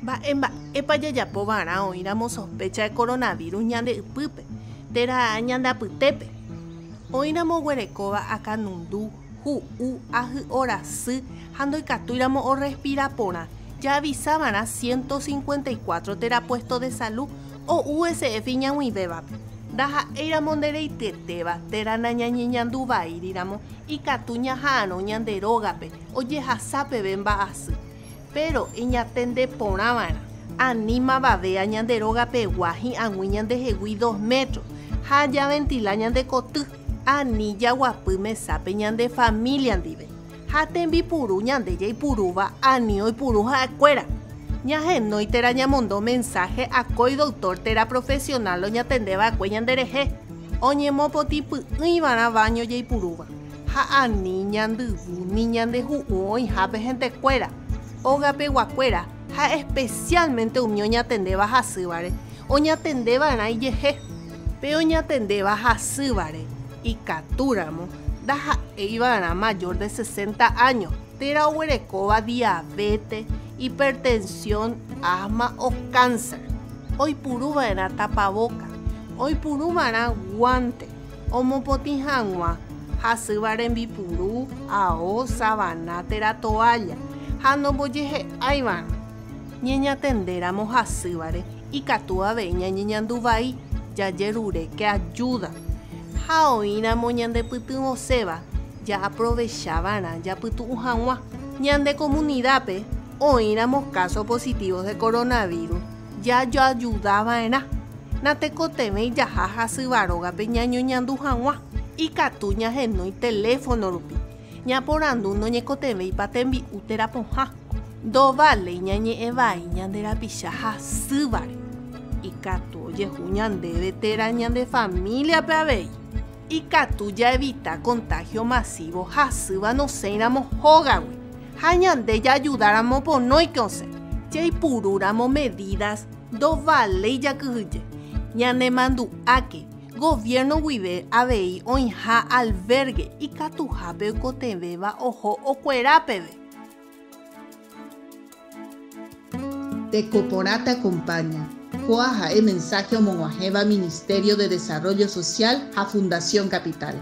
Mba'e mba'épa jajapo va'erã oĩramo sospecha de coronavirus ñande ypýpe térã ñande apytépe? Oĩramo oguerekóva akãnundu, hu'u, ahy'o rasy ha ndoikatúiramo orrespira porã, jaavisa va'erã 154 térã puesto de salud o USF iñag̃uivévape. Ndaha'éiramo ndereityetéva térã nañañeñanduvaíriramo ikatu ñaha'arõ ñande rógape ojehasa peve mba'asy. Péro eñatende porã va'erã. Ani mavavéa ñande rógapegua hi'ag̃ui ñandehegui dos métro ha javentila ñande koty. Ani jaguapy mesápe ñande família ndive. Ha tembipuru ñande jaipurúva ani oipuru ha'ekuéra. Ñahenói térã ñamondo mensáhe akói doktór térã profesionál oñatende va'ekue ñanderehe. Oñemopotĩ py'ỹi va'erã váño jaipurúva. Ha ani ñandyvu ni ñande hu'ũ oĩhápe hentekuéra, ogapeguakuéra ha espesiálmente umi oñatendéva hasývare, oñatende va'erã ijehe. Pe oñatendéva hasývare ikatúramo ndaha'éi va'erã majór de sesenta áño térã oguerekóva diavéte, hipertensión, asma o kánser. Oipuru va'erã tapavóka, oipuru va'erã guánte. Omopotĩ hag̃ua hasýva rembipuru, ao, savana térã toalla, ha nombojehe'áiva'erã. Ñeñatendéramo hasývare ikatu avei ñañeñandu vai, jajeruréke ajúda. Ha oĩramo ñandepytyvõséva, jaaprovechava'erã japytu'u hag̃ua. Ñande komunidápe oĩramo káso positivos de coronavirus, jajoajudava'erã. Natekotevẽi jaha hasyva rógape ñañoñandu hag̃ua. Ikatu ñahenói teléfono rupi, ñaporandu noñekotevẽipa tembi'u térã pohã. Ndovaléi ñañe'ẽ vai ñande rapicha hasývare. Ikatu ojehu ñandéve térã ñande famíliape avei. Ikatu jaevita contagio masivo hasýva nosẽiramo hógagui ha ñande jaajudáramo ponóike osẽ. Jaipurúramo medidas Ndovaléi jakyhyje. Ñanemandu'áke, gobierno guive avei oĩha albergue ikatuhápe oikotevẽva oho okuera peve. Teko Porã te acompaña. Kóa ha'e mensaje omog̃uahẽva Ministerio de Desarrollo Social ha Fundación Capital.